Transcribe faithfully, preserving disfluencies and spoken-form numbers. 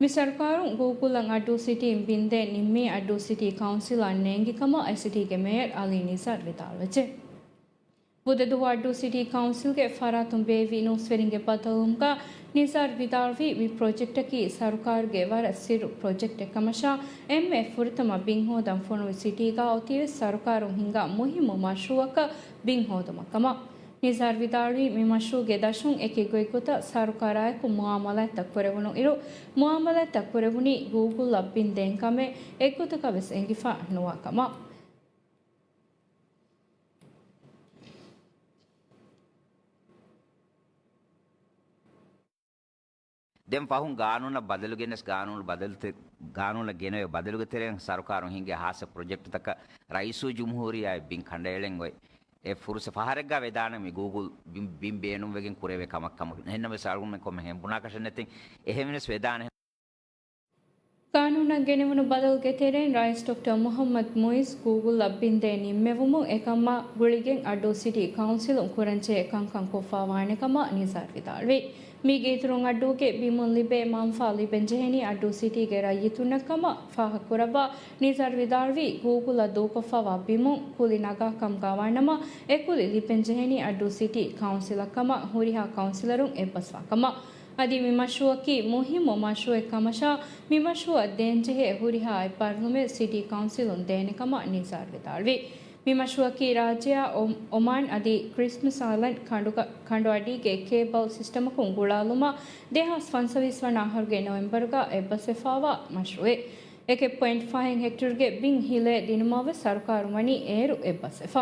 މި ސަރުކާރުން ގޫގުލްއަށް އައްޑޫ ސިޓީން ބިންދޭ ނިންމީ އައްޑޫ ސިޓީ ކައުންސިލަށް ނޭނގި ކަމަށް އެސިޓީގެ މޭޔަރ އަލީ ނިޒާރް ވިދާޅުވެއްޖެ. ބުދެދުވަހު އައްޑޫ ސިޓީ ކައުންސިލްގެ ފަރާތުން ބޭއްވި ނޫސްވެރިންގެ ބައްދަލުވުމުގަ ނިޒާރް ވިދާޅުވީ، މި ޕްރޮޖެކްޓަކީ ސަރުކާރުގެ ވަރަށް ސިއްރު ޕްރޮޖެކްޓެއް ކަމަށާ، އެންމެ ފުރަތަމަ ބިން ހޯދަން ފޮނުވި ސިޓީގަ އޮތީވެސް ސަރުކާރުން ހިންގާ މުހިއްމު މަޝްރޫއަކަށް ބިން ހޯދުމަށް ކަމަށް. ނިޒާރް ވިދާޅުވީ، މި މަޝްރޫއުގެ ދަށުން އެކި ގޮތްގޮތަށް ސަރުކާރާއެކު މުއާމަލާތްތައް ކުރެވުނު އިރު، މުއާމަލާތްތައް ކުރެވުނީ ގޫގުލްއަށް ބިން ދޭން ކަމެއް އެއްގޮތަކަށް ވެސް އެނގިފަ ނުވާ ކަމަށް. ދެން ފަހުން ގާނޫނަށް ބަދަލު ގެނެސް، ގާނޫނު ބަދަލުތެ-، ގާނޫނަށް ގެނެވޭ ބަދަލުގެ ތެރެއިން ސަރުކާރުން ހިންގޭ ހާއްސަ ޕްރޮޖެކްޓްތަކަށް ރައީސުލްޖުމްހޫރިއްޔާ ބިން ކަނޑައެޅެން އޮތް. އެ ފުރުސަ ފަހަރެއްގަ ވެދާނެ މި ގޫގުލް ބިން، ބިން ބޭނުންވެގެން ކުރެވޭ ކަމަށް ކަމަށް. އެހެންނަމަވެސް އަޅުގަނޑުމެން ކޮންމެ ހެން ބުނާކަށެއް ނެތިން. އެހެންވެސް ވެދާނެ. ގާނޫނަށް ގެނެވުނު ބަދަލުގެ ތެރެއިން ރައީސް ޑޮކްޓަރ މުހައްމަދު މުއިޒް ގޫގުލްއަށް ބިންދޭ ނިންމެވުމުން އެކަމާ ގުޅިގެން އައްޑޫ ސިޓީ ކައުންސިލުން ކުރަންޖެހޭ ކަންކަން ކޮށްފަވާނެ ކަމަށް ނިޒާރް ވިދާޅުވި. މީގެ އިތުރުން އައްޑޫގެ ބިމުން ލިބޭ މަންފާ ލިބެންޖެހެނީ އައްޑޫ ސިޓީގެ ރައްޔިތުންނަށް ކަމަށް ފާހަގަކުރައްވާ ނިޒާރް ވިދާޅުވީ، ގޫގުލްއަށް ދޫކޮށްފަވާ ބިމުން ކުލި ނަގާ ކަމުގަވާނަމަ، އެ ކުލި ލިބެންޖެހެނީ އައްޑޫ ސިޓީ ކައުންސިލަށް ކަމަށް ހުރިހާ ކައުންސިލަރުން އެއްބަސްވާ ކަމަށް. އަދި މި މަޝްރޫއަކީ މުހިއްމު މަޝްރޫއެއް ކަމަށާ، މި މަޝްރޫއަށް ދޭންޖެހޭ ހުރިހާ އެއް ބައްލުމެއް ސިޓީ ކައުންސިލުން ދޭނެ ކަމަށް ނިޒާރް ވިދާޅުވި. މި މަޝްރޫއަކީ ރާއްޖެއާ އޮ-، އޮމާން އަދި ކްރިސްމަސް އައިލެންޑް ކަނޑުގަ-، ކަނޑުއަޑީގެ ކޭބަލް ސިސްޓަމަކުން ގުޅާލުމަށް ދެހާސް ފަންސަވީސް ވަނަ އަހަރުގެ ނޮވެމްބަރުގަ އެއްބަސްވެފަވާ މަޝްރޫއެއް. އެކެއް ޕޮއިންޓް ފަހެއް ހެކްޓަރުގެ ބިން ހިލޭ ދިނުމަށްވެސް ސަރުކާރުން ވަނީ އޭރު އެއްބަސްވެފަ.